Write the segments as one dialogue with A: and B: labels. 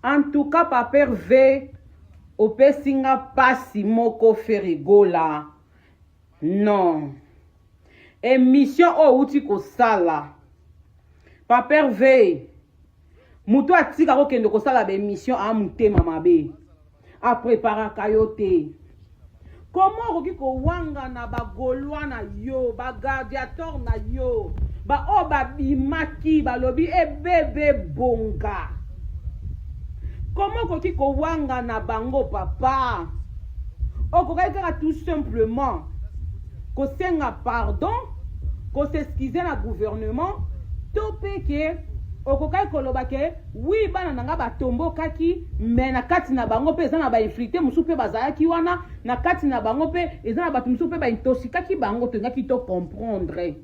A: En tout cas papa Herve opesi nga pasi moko Ferre Gola non emission oyo outi kosala papa Herve moto atika kokende kosala ba emission a motema mabe apreparaka yo te Comment okoki kowangana ba golois na yo, ba gardiator na yo, ba oyo babimaki balobi ebebe bonga. Comment okoki kowangana bango papa? Okokaki kaka tout simplement kosenga pardon, ko s'excuser na gouvernement to pe ke okokaki koloba ke Oui bana na nga batombokaki mais na kati na bango pe eza na ba infiltre mosusu pe bazalaki wana na kati na bango pe eza na bato mosusu pe ba intoxikaki bango tolingaki to comprendre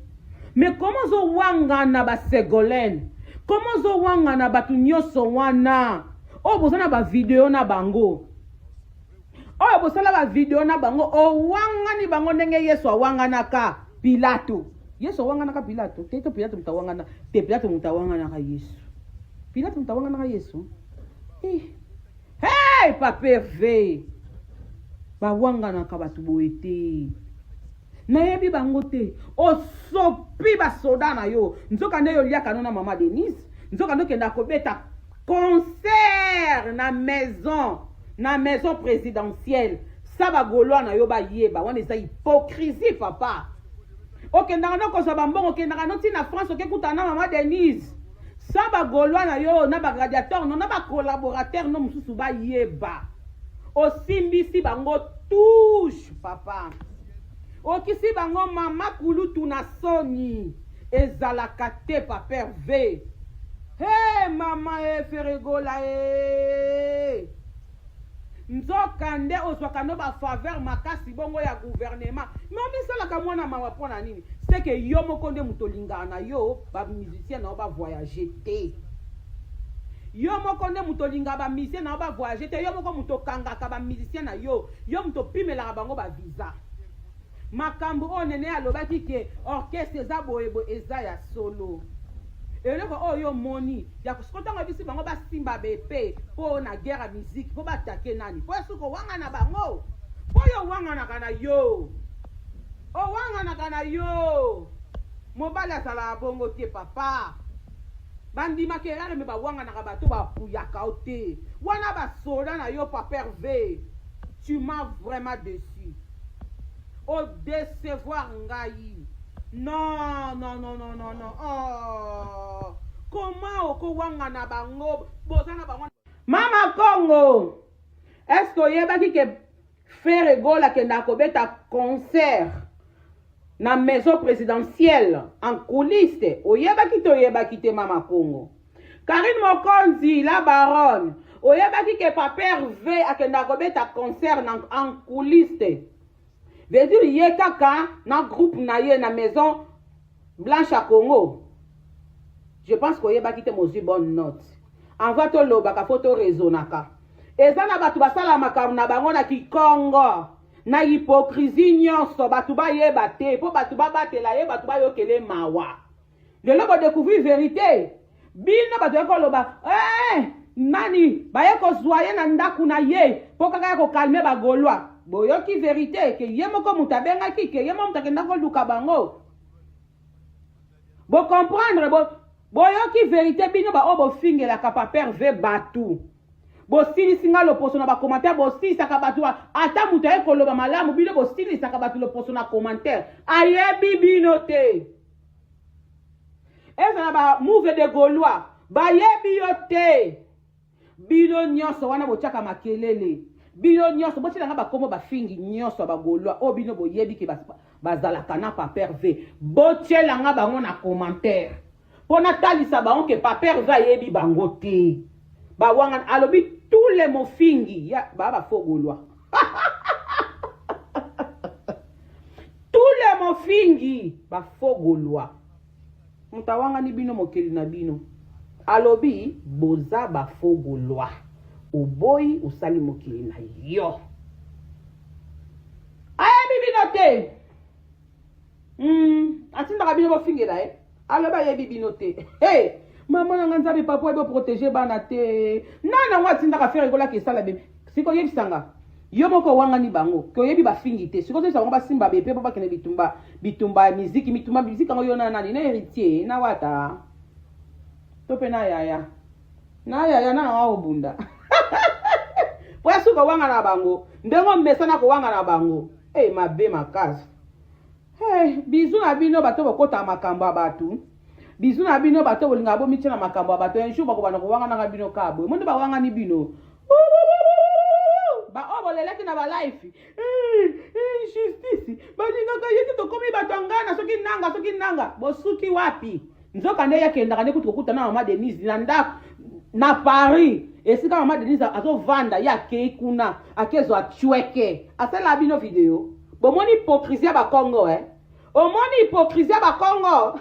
A: mais comment ozowangana ba Segolène comment ozowangana bato nyonso wana oyo boza na ba video na bango oyo bosala ba video na bango owangani bango ndenge Yesu awanganaka Pilato Yesu awanganaka Pilato te to Pilato moto awangana te Pilato moto awanganaka Yesu Pilato moto awanganaka Yesu eh. Hey, papa Herve bawanganaka bato boye te nayebi bango te osopi basoda na yo nzoka nde yo oliaka no na mama Denise nzoka nde okendaka kobeta concert na maison na maison présidentielle sa bagolois na yo bayeba wana eza hypocrisie papa okendaka no kozwa bambongo okendaka no ntina france okekutana na mama denise sa bagolois na yo na bagladiateur no na bacollaborateur no mosusu bayeba osimbisi bango touche papa okisi bango mama kulutu na soni ezalaka te papa herve he mama e feregola e Nzoka nde ozwaka no ba faveur makasi bongo ya gouvernement mais omisalaka mwana mawa pona nini? Ce que yo moko nde mutu olingaka na yo ba musiciens na yo ba voyager te. Yo moko nde mutu olingaka ba musiciens na yo ba voyager te, yo moko mutu okangaka ba musiciens na yo, yo mutu opimelaka bango ba visa. Makambo oyo Nene alobaki ke orchestre eza boye boye eza ya solo. Eloko oyo yo omoni ya sikoyo ntango oyebisi bango basimba ba epee mpo na guerre ya musique mpo ba attaquer nani? Mpo yo soki owangana bango? Mpo yo owanganaka na yo. Owanganaka na yo. Mobali azalaka bongo te papa. Bandimaka erreur mais bawanganaka bato bapuyaka yo te. Wana basoda na yo papa Herve. Tu m'as vraiment deçu. O decevoir ngai. Non non non non non non oh comment oko wangana bango boza na bango. Mama Congo est ce que oyebaki ke Ferre Gola akendaka kobeta concert na maison présidentielle en coulisse oyebaki te oyebaki te mama Congo Carine Mokonzi la baronne oyebaki ke papa Herve akendaka kobeta concert na en coulisse veut dire ye kaka na groupe na ye na maison blanche ya Congo je pense koyebaki te mozwi bonne note avant tolobaka fo toraisonnaka eza na bato basala makambo na bango na kikongo na hypocrisie nyonso bato bayeba te mpo bato babatela ye bato bayokele mawa lelo bo découvrir verite bino bato ya koloba eh, nani baye kozwa ye na ndako na ye mpo kaka ya kokalme bagolois boyoki verite ke ye moko moto abengaki ke ye moko moto akenda koluka bango bocomprendre bo, boyoki verite bino baoyo bofingelaka paper ve bato bosilisi nga loposo na bacommentaire bosilisaka bato ata moto aye koloba malamu bino bosilisaka bato loposo na commentaire ayebi bino te ezala ba move de gaulois bayebi yo te bino nyonso wana botiaka makelele bino nyonso botiela nga bakombo bafingi nyonso ya bagaulois oyo bino boyebi ke bazalaka na paper v botiela nga bango na commentaire mpo natalisa bango ke paper v ayebi bango te bawangana alobi tous les mofingi ya baa bafaux gaulois Tous les mofingi ba faux gaulois. Moto awangani bino mokeli na bino. Alobi boza ba faux gaulois. Oboyi osali mokili na yo. Ayebi bino te. Atindaka bino bofingela ye. Alobi ayebi bino te. Hey! Mama na nga Nzambe papa oyebi oprotege bana te. Nani yango atindaka Ferre Gola ke esala bebe? Siko yebisa nga. Yo moko owangani bango ke oyebi bafingi te. Siko oyebisa bango basimba bepe po bakende bitumba bitumba ya miziki mitumba miziki yango yo na nani na Heritier na Wata to pe na yaya na yaya na yango obunda po ya suka owangana bango ndenge omesana kowangana bango. Hey, mabe makasi. Hey, bizu na bino bato bokota makambo ya bato. Bizu na bino bato bolingaka bomitia na makambo ya bato. Un jour bakobanda kowanganaka bino kaka boye. Monde bawangani bino. Ba oyo bolelaki na ba life. Injustice. Balingaka ye te tokomi bato ya ngana soki nanga soki nanga. Bosuki wapi? Nzoka nde ye akendaka nde kutu kokutana na mama Denise na ndako na Paris. Esika mama Denise azovanda ye akei kuna akezwa tshweke. Asala bino video. Bomoni hypocrisie ya ba Kongo eh? Omoni hypocrisie ya ba Kongo?